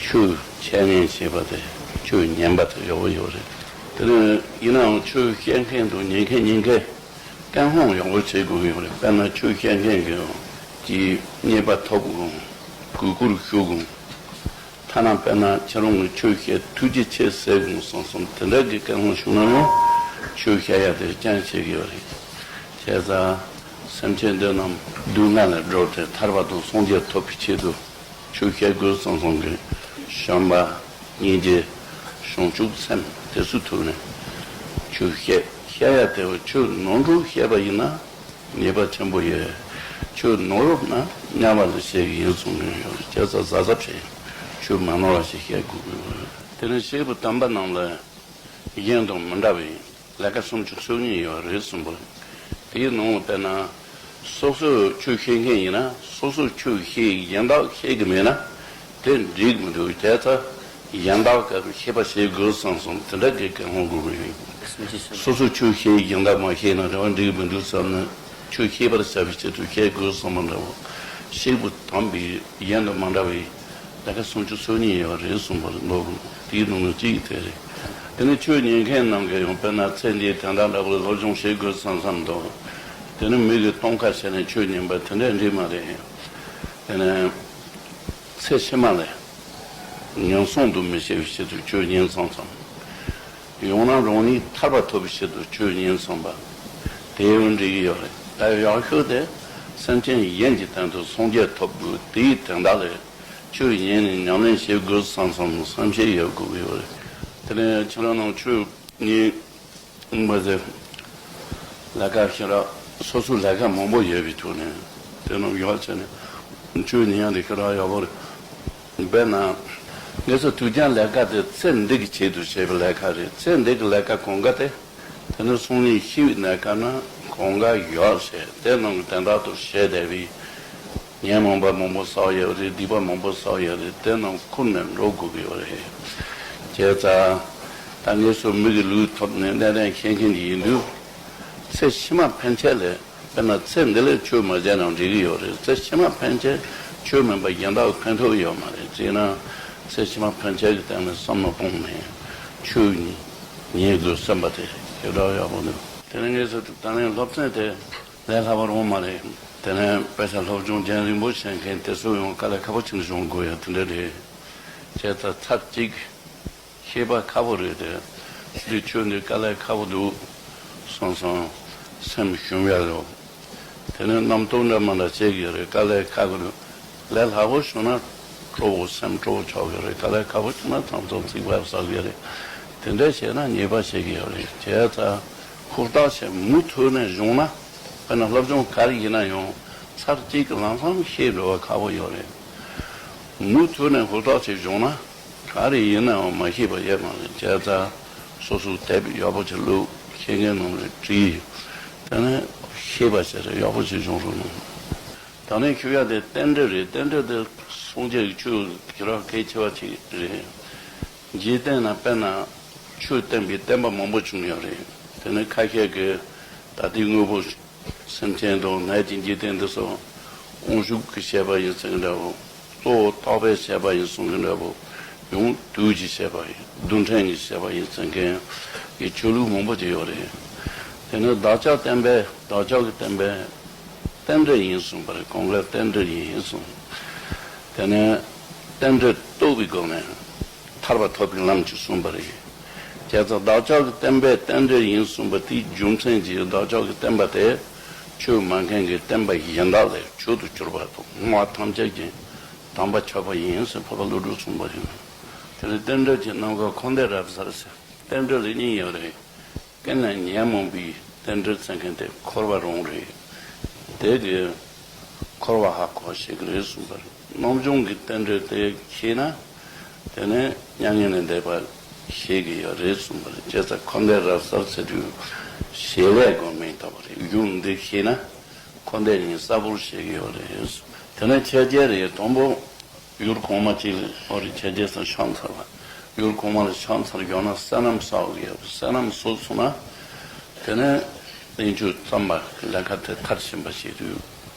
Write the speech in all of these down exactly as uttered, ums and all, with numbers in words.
ཆོས་འཆད་ཉན་བྱེད་པ་དེ་ཆོས་ཉན་པ་དེ་ཡག་པོ་ཡོད་རེད། དེ་ནས་ཡིན་ནའང་ཆོས་བཤད་མཁན་དང་ཉན་མཁན་གཉིས་ཀས་ཀུན་སློང་ཡག་པོ་བྱེད་དགོས་ཀྱི་ཡོད་རེད། དཔེར་ན་ཆོས་བཤད་མཁན་གྱིས་ཀྱི་རྙེད་པ་ཐོབ་དགོས། གུས་བཀུར་ཞུ་དགོས། ཐ་ན་དཔེར་ན་ཁྱེད་རང་གིས་ཆོས་བཤད་ཐུགས་རྗེ་ཆེ་ཟེར་དགོས་བསམ་བསམ་དེ་འདྲ་གི་ཀུན་སློང་བྱུང་ན་ཡང་ཆོས་བཤད་ཡ་དེ་རྐྱེན་བྱེད་ཀྱི་ཡོད་རེད། བྱས་ཙང་སེམས་ཅན་འདི་རྣམས་སྡུག་བསྔལ་ལས་སྒྲོལ་ཏེ་ཐར་པ་དང་སངས་རྒྱས་ཐོབ་པའི་ཆེད་དུ། ཆོས་བཤད་དགོས་བསམ་བསམ་གྱི་བྱམས་པ་སྙིང་རྗེ་བྱང་ཆུབ་སེམས་དེ་ཚོའི་ཐོག་ནས་ཆོས་བཤད་བཤད་ཡ་དེ་བས་ཆོས་ནོར་འཁྲུལ་བཤད་པ་ཡིན་ན་ཉེས་པ་ཆེན་པོ་ཡོད། ཆོས་ནོར་ན་དམྱལ་བ་ལ་བཤད་ཀྱི་ཡིན་གསུང་གི་ཡོད། བྱས་ཙང་གཟབ་གཟབ་བྱས་ཆོས་མ་ནོར་བ་ཞིག་བཤད་དགོས་ཀྱི་ཡོད། དེ་ནས་བཤད་པའི་དམ་པ་རྣམས་ལ་གཞན་དང་མི་འདྲ་བའི་ལས་ཀ་སུམ་ཅུ་སོ་གཉིས་ཡོད་རེད་གསུངས་པ། དེའི་ནང་ལ་དཔེར་ན། སོ་སོས་ཆོས་བཤད་མཁན་ཡིན་ན་སོ་སོས་ཆོས་བཤད་གཞན་དག་བཤད་ཀྱི་མེད་ན་དེ་འགྲིག་གི་མི་འདུག་བྱས་ཙང་གཞན་དག་ག་རུ་ཤེས་པ་བྱེད་དགོས་བསམ་སོང་། དེ་འདྲ་གི་ཀུན་སློང་དགོས་ཀྱི་ཡོད། སོ་སོས་ཆོས་བཤད་གཞན་དག་མ་ཤེས་ན་རེ་བ་འགྲིག་གི་མི་འདུག་བསམ་ནས་ཆོས་ཤེས་པར་བྱ་བའི་ཆེད་དུ་བཤད་དགོས་བསམ་པ་འདྲ་བོ། བཤད་པའི་དམ་པའི་གཞན་དང་མ་འདྲ་བའི། ལས་ཀ་སུམ་ཅུ་སོ་གཉིས་ཡོད་རེད་གསུངས་པ་རེད། ལོ་དགུ་དེའི་ནང་ནས་གཅིག་དེ་རེད། དེ་ནས་ཆོས་ཉན་མཁན་རྣམས་ཀྱིས་ཡང་དཔེར་ན་ཚེ་འདིའི་དོན་དག་འདྲ་པོ་ལ་སློབ་སྦྱོང་བྱེད་དགོས་བསམ་བསམ་འདུག་དེ་ནས་མི་གིས་སྟོན་ཁ་བྱས་ནས་ཆོས་ཉན་པ་དེ་འདྲ་འགྲིག་མ་རེད། དེ་ནས་ཚེ་ཕྱི་མ་ལ་ངན་སོང་དུ་མི་སྐྱེ་བའི་ཆེད་དུ་ཆོས་ཉན་བསམ་བསམ། ཡང་ན་རང་ཉིད་ཐར་པ་ཐོབ་པའི་ཆེད་དུ་ཆོས་ཉན་བསམ་པ། དེ་ཡང་འགྲིག་གི་ཡོད་རེད། ད་ཡག་ཤོས་དེ་སེམས་ཅན་གཞན་གྱི་དོན་དུ་སངས་རྒྱས་ཐོབ་དགོས། དེའི་དོན་དག་ལ་ཆོས་ཉན་ནས་ཉམས་ལེན་བྱེད་དགོས་བསམ་བསམ་བསམ་ཤེས་ཡོད་དགོས་ཀྱི་ཡོད་རེད། དེ་ནས་ཁྱེད་རང་ནང་ཆོས་ཉན་མ་ཟད་ལས་ཀ་ཞེ་དྲག་སོ་སོའི་ལས་ཀ་མང་པོ་ཡོད་པའི་ཐོག་ནས་དེ་རྣམས་ཡག་བྱས་ནས་ཆོས་ཉན་ཡག་དེ་ཞེ་དྲག་ཡག་པོ་རེད། དཔེར་ན། ངེད་ཚོ་དུས་རྒྱུན་ལས་ཀ་དེ་ཚེ་འདི་གི་ཆེད་དུ་བྱེད་པའི་ལས་ཀ་རེད། ཚེ་འདི་གི་ལས་ཀ་གང་ག་དེ། དེ་ནི་སང་ཉིན་ཤི་བའི་གནས་སྐབས་ན་གང་ག་ཡག་བྱས་དེ་རྣམས་ཀྱི་དོན་དག་ཏུ་བྱས་བསྡད་པའི། ཉེས་མང་པོ་མང་པོ་བསགས་ཡོད་རེད། སྡིག་པ་མང་པོ་བསགས་ཡོད་རེད། དེ་རྣམས་ཁུར་ནས་འགྲོ་དགོས་ཀྱི་ཡོད་རེད། བྱས་ཙང་། ད་ངེད་ཚོ་མི་གི་ལུས་ཐོབ་ནས་གནས་སྟངས་ཤེས་མཁན་གྱི་ཡིན་དུས། ཚེ་ཕྱི་མ་ཕན་ཆད་ལས། དཔེར་ན་ཚེ་འདི་ལ་ཆོས་མ་བྱས་ན་འགྲིག་གི་ཡོད་རེད། ཚེ་ཕྱི་མ་ཕན་ཆད་ཆོས་མིན་པ་གཞན་དག་ཕན་ཐོགས་ཡོད་མ་རེད། ཅེ་ན། ཚེ་ཕྱི་མ་ཕན་ཆད་ཀྱི་སྟེང་ནས་བསམ་བློ་སྤུངས་ནས་ཆོས་ཉན་དགོས་བསམ་པ་དེ་ཞེ་དྲག་ཡག་པོ་འདུག་དེ་ནས་ངེད་ཚོ་ད་ལན་སློབ་ཚན་དེ་ལས་སླ་པོ་རང་མ་རེད། དེ་ནས་དཔེ་ཆ་སློབ་སྦྱོང་རྒྱུན་རིང་པོ་བྱེད་མཁན་དེ་ཚོ་ཡང་དཀའ་ལས་ཁག་པོ་ཅིག་སྦྱོང་དགོས་ཡ་དེ་འདྲ་རེད། བྱས་ཙང་ཚར་གཅིག་ཤེས་པ་ཁག་པོ་རེད་དེ། འདི་ཆོས་འདི་དཀའ་ལས་ཁག་པོ་འདུག་བསམ་བསམ་སེམས་ཞུམ་ཡ་ཡོད། དེ་ནས་རྣམ་རྟོག་འདྲ་མ་འདྲ་བྱེད་ཀྱི་རེད། དཀའ་ལས་ཁག་པོ་འདུག་ལས་སླ་པོ་བྱུང་ན་སྤྲོ་བོ་སེམས་སྤྲོ་བོ་ཆགས་ཀྱི་རེད། དཀའ་ལས་ཁག་པོ་བྱུང་ན་ཐམས་ཅད་ཚིག་པ་བསགས་ཀྱི་རེད། དེ་འདྲ་བྱས་ན་ཉེས་པ་བྱེད་ཀྱི་ཡོད་རེད། བྱས་ཙང་ཧུར་ཐག་བྱས་མུ་མཐུད་ནས་སྦྱོང་ན། དཔེར་ན་སློབ་སྦྱོང་ག་རེ་ཡིན་ན་ཡང་ཚར་གཅིག་གི་ལམ་སང་ཤེས་འགྲོ་བ་ཁག་པོ་ཡོད་རེད། མུ་མཐུད་ནས་ཧུར་ཐག་བྱས་སྦྱོང་ན། ག་རེ་ཡིན་ནའང་མ་ཤེས་པ་ཡོད་མ་རེད། བྱས་ཙང་སོ་སོའི་དེབ་ཡག་པོ་ཅིག་བླུགས། ཤེས་མཁན་རྣམས་ལ་དྲིས། དེ་ནས་ཤེས་པ་བྱས་ཏེ་ཡག་པོ་ཅིག་སྦྱོང་རོགས་གནང་། ད་ནས་ཞུ་ཡ་དེ་རྟེན་འབྲེལ་རེད། རྟེན་འབྲེལ་དེ་སངས་རྒྱས་ཀྱི་ཆོས་ཞེ་དྲག་གལ་ཆེ་བ་ཅིག་རེད། འཇིག་རྟེན་ན་དཔེར་ན་ཆོས་བསྟན་པའི་བསྟན་པ་མང་པོ་བྱུང་ཡོད་རེད། དེ་ནས་ཁ་ཤས་ཀྱིས་ད་ལྟའི་དངོས་པོ། སེམས་ཅན་དང་ནད་ཀྱི་འཇིག་རྟེན་འདི་ཚོ་དབང་ཕྱུག་གི་བྱེད་པ་ཡིན་ཟེར་གྱི་འདྲ་བོ། གཙོ་བོ་བརྟག་པའི་བྱེད་པ་ཡིན་གསུང་གི་འདྲ་བོ། ཡང་དུས་ཀྱི་བྱེད་པ་ཡིན། རྡུལ་ཕྲན་གྱི་བྱེད་པ་ཡིན་ཟེར་མཁན་གྱི་ཆོས་ལུགས་མང་པོ་ཅིག་ཡོད་རེད། དེ་ནི་བདག་ཅག་བསྟན་པའི་བདག་ཅག་གི་བསྟན་པའི་རྟེན་འབྲེལ་ཡིན་གསུངས་པ་རེད། གང་ག་རྟེན་འབྲེལ་ཡིན་གསུངས། དེ་ནས་རྟེན་འབྲེལ་རྟོགས་པའི་སྒོ་ནས། ཐར་པ་ཐོབ་པའི་ལམ་གྱིས་གསུངས་པ་རེད། བྱས་ཙང་བདག་ཅག་གི་བསྟན་པའི་རྟེན་འབྲེལ་ཡིན་གསུངས་པ་དེའི་རྒྱུ་མཚན་གྱིས་བདག་ཅག་གི་བསྟན་པ་དེ་ཆོས་མ་མཁན་གྱི་བསྟན་པ་གཞན་དག་ལས་མཆོག་ཏུ་གྱུར་པ་དང་སྔོན་བ་ཐམས་ཅད་ཀྱི་དམ་པ་ཆགས་པ་ཡིན་ཟེར་འཕགས་པ་ཀླུ་སྒྲུབ་གསུངས་པ་ཡིན། དེ་ནས་རྟེན་འབྲེལ་གྱི་རྣམ་གྲངས་འཁོར་འདས་རབ་གསལ་ཟེར། རྟེན་འབྲེལ་ལ་གཉིས་ཡོད་རེད། ཀུན་ལས་ཉོན་མོངས་པའི་རྟེན་འབྲེལ་ཟེར་མཁན་དེ་འཁོར་བ་རང་རེད། དེ་གི་འཁོར་བ་ཧ་གོ་ཤེས་ཀྱི་རེད་གསུངས་པ་རེད། རྣམ་སྦྱོང་གི་རྟེན་འབྲེལ་དེ་ཤེས་ན། དེ་ནས་མྱ་ངན་ལས་འདས་པ་ཤེས་ཀྱི་ཡོད་རེད་གསུངས་པ་རེད། བྱས་ཙང་འཁོར་འདས་རབ་གསལ་ཟེར་དུས་ཞལ་ལས་དགོས་མིན་ལྟ་བུ་རེད། གཞུང་འདི་ཤེས་ན་འཁོར་འདས་གཉིས་གསལ་པོར་ཤེས་ཀྱི་ཡོད་རེད། དེ་ནས་ཆོས་རྒྱལ་རེད། དང་པོ་ཡུལ་གོང་མ་གཅིག་ལ་ཨོ་རི་ཆོས་རྒྱལ་ཟེར་ཕྱག་འཚལ་བ། ཡུལ་གོང་མ་ལ་ཕྱག་འཚལ་ཡོང་ན་བསོད་ནམས་བསགས་ཀྱི་ཡོད། བསོད་ནམས་བསགས་སོང་ན། དེ་ནས་བསྟན་བཅོས་བརྩམས་པ་ལས་ཀ་དེ་མཐར་ཕྱིན་པ་བྱེད་དུས།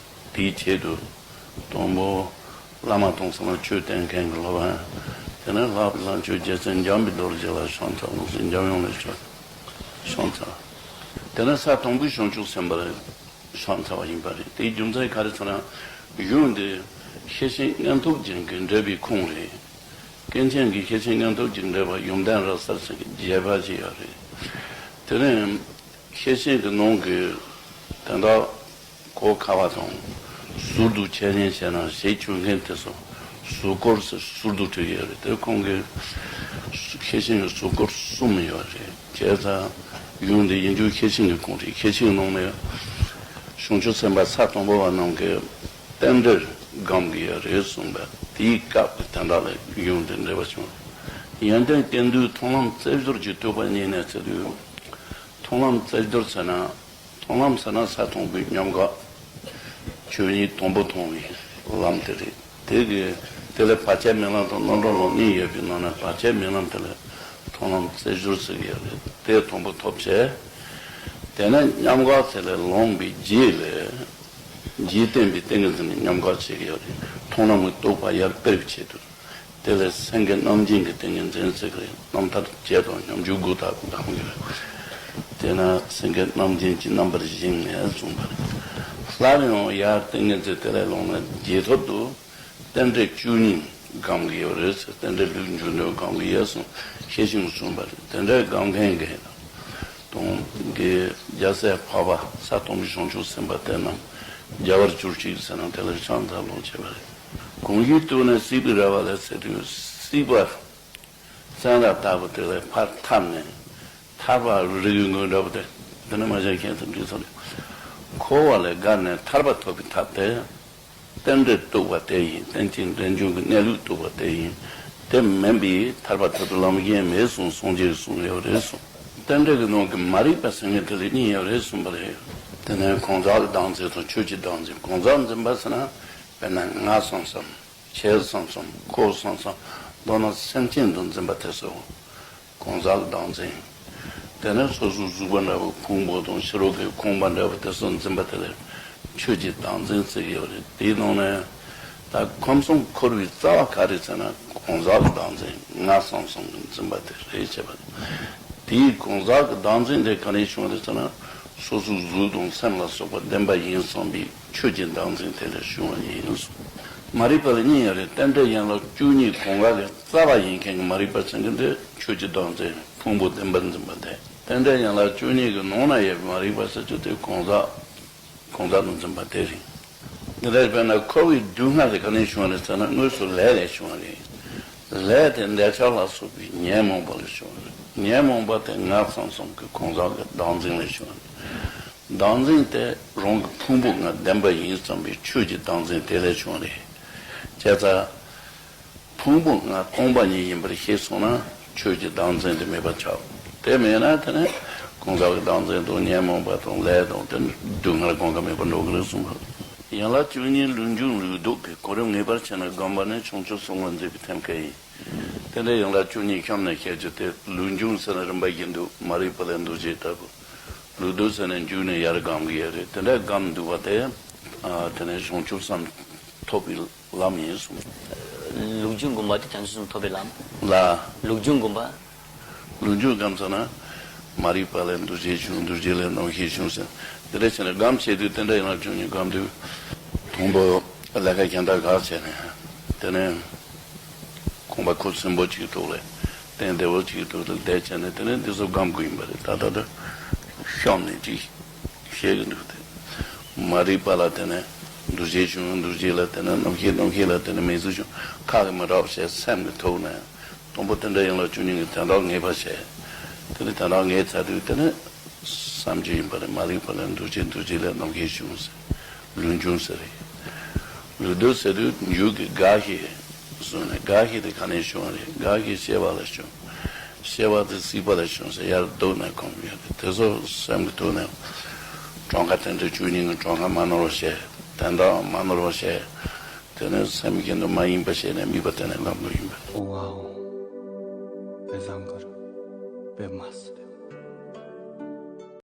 དེའི་ཆེད་དུ་དང་པོ་བླ་མ་དང་ཚང་མ་ཆོས་བསྟན་མཁན་གྱི་སློབ་དཔོན་ དེ་ནས་ལྷ་བླ་མཆོད་རྗེ་བཙུན་འཇམ་པའི་རྡོ་རྗེ་ལ་ཕྱག་འཚལ། ལོ་ཙཱ་འཇམ་དབྱངས་ལ་ཕྱག་ཕྱག་འཚལ། དེ་ནས་ས་དང་པོའི་བྱང་ཆུབ་སེམས་དཔའ་ལ་ཕྱག་འཚལ་བ་ཡིན་པ་རེད། དེའི་རྒྱུ་མཚན་ག་རེ་ཟེར་ན། གཞུང་འདི་ཤེར་ཕྱིན་སྙན་ཐོབ་ཅན་གྱིས་འགྲེལ་པའི་ཁུངས་རེད། ཀུན་མཁྱེན་གྱིས་ཤེར་ཕྱིན་སྙན་ཐོབ་ཅན་འགྲེལ་པ་ཡོན་ཏན་རབ་གསལ་ཟེར་གྱི་རྒྱས་པ་ཅིག་ཡོད་རེད། དེ་ནས་ཤེར་ཕྱིན་གྱི་ནང་གི་དོན་དག་གོ་ཁ་བ་དང་། ཟུར་དུ་འཆད་ཉན་བྱས་ན་ཞེས་བྱ་མཁན་དེ་ཚོ་ཟུར་སྐོར་ཟེར་ཟུར་དུ་བྲིས་ཡོད་རེད། དེ་ཁོང་གི་ཤེར་ཕྱིན་གྱི་ཟུར་སྐོར་གསུམ་ཡོད་རེད། བྱས་ཙང་གཞུང་འདི་ཡིན་རྒྱུ་ཤེར་ཕྱིན་གྱི་ཁུངས་རེད། ཤེར་ཕྱིན་ནང་ནས་བྱང་ཆུབ་སེམས་དཔའ་ས་དང་པོ་བ་རྣམས་ཀྱིས་རྟེན་འབྲེལ་སྒོམ་གྱི་ཡོད་རེད་གསུངས་པ་དེའི་སྐབས་ཀྱི་དོན་དག་ལ་གཞུང་འདི་འགྲེལ་པ་བྱུང་། ཡོན་ཏན་ཀུན་འདུས་མཐོང་ལམ་རྩེ་སྦྱོར་གྱི་རྟོགས་པ་གཉིས་ནས་ཟེར་དུས། མཐོང་ལམ་རྩེ་སྦྱོར་ཟེར་ན། མཐོང་ལམ་ཟེར་ན་ས་དང་པོའི་མཉམ་འགག་ཆོས་ཉིད་དང་པོ་མཐོང་བའི་ལམ་དེ་རེད། དེ་གི་དེ་ལས་བར་ཆད་མེད་ལམ་དང་རྣམ་གྲོལ་ལམ་གཉིས་ཡོད་པའི་ནང་ནས་བར་ཆད་མེད་ལམ་དེ་ལ་མཐོང་ལམ་རྩེ་སྦྱོར་ཟེར་གྱི་ཡོད་རེད། དེ་དང་པོ་ཐོབ་བྱས། དེ་ནས་མཉམ་འགག་དེ་ལས་ལངས་པའི་རྗེས་ལ། རྗེས་བསྟན་པའི་ཏིང་ངེ་འཛིན་ནི་མཉམ་འགག་བྱེད་ཀྱི་ཡོད་རེད། མཐོང་ལམ་གྱི་རྟོགས་པ་ཡར་སྤེལ་བའི་ཆེད་དུ། དེ་ལས་སེང་གེ་རྣམ་བསྒྱིངས་ཀྱི་ཏིང་ངེ་འཛིན་ཟེར་གྱི་རེད། རྣམ་ཐར་བརྒྱད་དང་སྙོམས་འཇུག་དགུ་དག་གམ་ཡོད། དེས་ན་སེང་གེ་རྣམ་བསྒྱིངས་ཀྱི་རྣམ་པར་བཞེངས་ནས་གསུངས་པ་རེད། སླར་ཡང་ཡར་ཏིང་ངེ་འཛིན་དེ་ལས་ལངས་ནས་རྗེས་ཐོབ་ཏུ་རྟེན་འབྲེལ་བཅུ་གཉིས་སྒོམ་གྱི་ཡོད་རེད་ཟེར། རྟེན་འབྲེལ་ལུགས་མཇུག་དོན་སྒོམ་གྱི་ཡོད་གསུངས། ཤེར་ཕྱིན་གསུངས་པ་རེད། དེ་འདྲའི་སྒོམ་མཁན་གྱི་དང་གི་རྒྱལ་སྲས་འཕགས་པ་ས་དང་པོའི་བྱང་ཆུབ་སེམས་དཔའ་དེ་རྣམས་རྒྱལ་བར་གྱུར་ཅིག་ཟེར་ན་དེ་ལ་ཕྱག་འཚལ་ལོ་བྱེད་པ་རེད། གང་ཞིག་ཐུགས་ནི་སྲིད་པའི་ར་བ་ལས་ཟེར་དུས་སྲིད་པ་བཙན་ར་ལྟ་བུ་དེ་ལས་ཕར་ཐར་ནས་ཐར་པ་རིགས་ཀྱི་དངོས་འདྲ་བོ་དེ་འདི་ནི་མ་བྱས་མཁན་དུ་འདྲི་ཚོ་རེད། འཁོར་བ་ལས་བརྒལ་ནས་ཐར་པ་ཐོབ་པའི་ཐབས་དེ། རྟེན་འབྲེལ་རྟོགས་པ་དེ་ཡིན། རྟེན་ཅིང་འབྲེལ་འབྱུང་གི་གནས་ལུགས་རྟོགས་པ་དེ་ཡིན། དེ་མིན་པའི་ཐར་པ་ཐོབ་པའི་ལམ་གཞན་མེད་གསུངས། སངས་རྒྱས་གསུངས་ཡོད་རེད་གསུངས། རྟེན་འབྲེལ་གྱི་ནང་གི་མ་རིག་པ་ཟེར་མཁན་དེ་ལ་གཉིས་ཡོད་རེད་གསུངས་པ་རེད། དེ་ནས་གང་ཟག་གི་བདག་འཛིན་དང་ཆོས་ཀྱི་བདག་འཛིན། གང་ཟག་འཛིན་པ་ཟེར་ན། དཔེར་ན་ང་བསམ་བསམ། ཁྱེད་བསམ་བསམ། ཁོ་བསམ་བསམ། མདོར་ན་སེམས་ཅན་དུ་འཛིན་པ་དེ་ཚོ། གང་ཟག་གི་བདག་འཛིན། དེ་ནས་སོ་སོའི་གཟུགས་པོ་འདྲ་བོ་ཕུང་པོ་དང་ཕྱི་རོལ་གྱི་ཁང་པ་འདྲ་བོ་དེ་ཚོ་འཛིན་པ་དེ་ལ་ཆོས་ཀྱི་བདག་འཛིན་ཟེར་གྱི་ཡོད་རེད། དེའི་ནང་ནས་ད་ཁམས་གསུམ་འཁོར་བའི་རྩ་བ་ག་རེ་ཟེར་ན་གང་ཟག་གི་བདག་འཛིན། ང་བསམ་བསམ་གྱི་འཛིན་པ་དེ་རེད་བྱས་པ་རེད། དེའི་གང་ཟག་གི་བདག་འཛིན་དེ་ག་ནས་བྱུང་བ་རེད་ཟེར་ན། སོ་སོའི་གཟུགས་དང་སེམས་ལ་སོགས་པ་བདེན་པ་ཡིན་བསམ་པའི་ཆོས་ཀྱི་བདག་འཛིན་དེ་ལས་བྱུང་བ་ཡིན་གསུངས། མ་རིག་པ་ལ་གཉིས་ཡོད་རེད། རྟེན་འབྲེལ་ཡན་ལག་བཅུ་གཉིས་གང་ག་ལས་རྩ་བ་ཡིན་མཁན་གྱི་མ་རིག་པ་ཟེར་མཁན་དེ་ཆོས་ཀྱི་བདག་འཛིན་ཕུང་པོ་བདེན་པར་འཛིན་པ་དེ། རྟེན་འབྲེལ་ཡན་ལག་བཅུ་གཉིས་ཀྱི་ནང་ན་ཡོད་པའི་མ་རིག་པ་ཟེར་རྒྱུ་དེ་གང་ཟག་གང་ཟག་ཏུ་འཛིན་པ་དེ་རེད། འདི་ལྟར་དཔེར་ན་འཁོར་བའི་སྡུག་བསྔལ་དེ་ག་ནས་བྱུང་བ་རེད་ཟེར་ན་དངོས་སུ་ལས་ལས་བྱུང་བ་རེད། ལས་དེ་འདོད་ཆགས་ལ་སོགས་པའི་ཉོན་མོངས་པ་ལས་བྱུང་བ་རེད། ཉོན་མོངས་པ་དེ་ང་བསམ་བསམ་གྱི་གང་ཟག་གི་བདག་འཛིན་ལས་བྱུང་བ་རེད། བདག་འཛིན་དེ་རང་གི་ཕུང་པོ་ང་བདེན་པ་ཡིན་བསམ་པའི་ཆོས་ཀྱི་བདག་འཛིན་དེ་ལས་བྱུང་བ་རེད། བྱས་ཙང་། ཕུང་པོ་ང་སྟོང་པ་ཉིད་ཡིན་པར་ཤེས་སོང་ན་ཆོས་ཀྱི་བདག་འཛིན་དེ་མེད་པར་ཆགས། དེ་མེད་ན་དེ་ནི་གང་ཟག་གི་བདག་འཛིན་དང་ཉོན་མོངས་པ་དང་ལས་དང་དེ་ནི་སྡུག་བསྔལ་གང་ག་མེད་པར་འགྲོ་གི་རེད་གསུངས་པ། ཡན་ལག་བཅུ་གཉིས་ལུགས་འབྱུང་ལུགས་ལྡོག་གི་གོ་རིམ་ངེས་པར་བྱས་ན་སྒོམ་པ་ནི་བྱང་ཆུབ་སེམས་ལ་འཛིན་པའི་ཐེམ་སྐས་ཡིན། དེ་འདྲའི་ཡན་ལག་བཅུ་གཉིས་གཤམ་ནས་བཤད་རྒྱུ་དེ་ལུགས་འབྱུང་ཟེར་ན་རིམ་པ་བཞིན་དུ་མ་རིག་པ་ལས་འདུ་བྱེད་ལྟ་བུ། ལུགས་ལྡོག་ཟེར་ན་འཇུག་ནས་ཡར་སྒོམ་གི་ཡོད་རེད། དེ་འདྲ་སྒོམ་འདུག་པ་དེ། ཨ། དེ་ནས་བྱང་ཆུབ་སེམས་ཐོབ་པའི་ལམ་ཡིན་གསུངས། ལུགས་འབྱུང་སྒོམ་པ་དེ་བྱང་ཆུབ་སེམས་ཐོབ་པའི་ལམ། ལ། ལུགས་འབྱུང་སྒོམ་པ། ལུགས་འབྱུང་སྒོམ་ཟེར་ན། མ་རིག་པ་ལས་འདུ་བྱེད་བྱུང་། འདུ་བྱེད་ལས་རྣམ་ཤེས་བྱུང་ཟེར། དེ་འདྲ་བྱས་ནས་སྒོམ་བྱེད་དུས་དེ་འདྲ་ཡིན་ན་ཆོས་ཉིད་སྒོམ་དུས། དང་པོ་ལས་ཀ་གཞན་དག་ག་བྱས་ནས། དེ་ནས། ཁང་པ་ཁུག་ཆེན་པོ་གཅིག་ཐོག་ལ། སྟེང་བདེ་བོ་གཅིག་ཐོག་ལ་བསྡད་བྱས་ནས་དེ་ནས་འདི་ཚོ་སྒོམ་དགོས་ཡིན་པ་རེད། ད་ལྟ་དུ་གཤམ་ནས་ཅིག་བཤད་གི་འདུག་སྟེ། མ་རིག་པ་ལ་དེ་ནས་འདུ་བྱེད་བྱུང་། འདུ་བྱེད་ལ་དེ་ནས་རྣམ་ཤེས། རྣམ་ཤེས་ལ་དེ་ནས་མིང་གཟུགས་བྱུང་། ཁ་གིས་མི་རབ་བྱས་སེམས་ཀྱིས་ཐུག་ནས། དང་པོ་དེ་འདྲ་ཡིན་ལ་བཅུ་གཉིས་ཀྱི་དོན་དག་ངེས་པ་བྱས། དེ་ནས་དོན་དག་ངེས་ཚར་དུས་དེ་ནས་བསམ་རྒྱུ་ཡིན་པ་རེད། མ་རིག་པ་ལས་འདུ་བྱེད། འདུ་བྱེད་ལས་རྣམ་ཤེས་བྱུང་ཟེར། ལུགས་འབྱུང་ཟེར་རེད། ལུགས་ལྡོག་ཟེར་དུས་འཇུག་གི་དགག་གཞི་བཟུང་ནས། དགག་གཞི་དེ་ག་ནས་བྱུང་བ་རེད། དགག་གཞི་སྐྱེ་བ་ལས་བྱུང་། སྐྱེ་བ་དེ་སྲིད་པ་ལས་བྱུང་ཟེར་ཡར་ལྡོག་ནས་གོམས་ཡོད་རེད། དེ་ཚོ་སེམས་ཀྱི་ཐོག་ནས་གྲངས་ཀ་དེ་འདྲ་བཅུ་གཉིས་ཀྱི་གྲངས་ཀ་མ་ནོར་བ་བྱས། དོན་དག་མ་ནོར་བ་བྱས། དེ་ནས་སེམས་ཀྱི་དོན་མ་ཡིན་པ་བྱས་ནས་དམིགས་པ་དེ་ནས་ལམ་དུ་ཡིན་པ། ཨོ་ཝའོ། དཔེ་བཟང་གི་རེད། དཔེ་མ་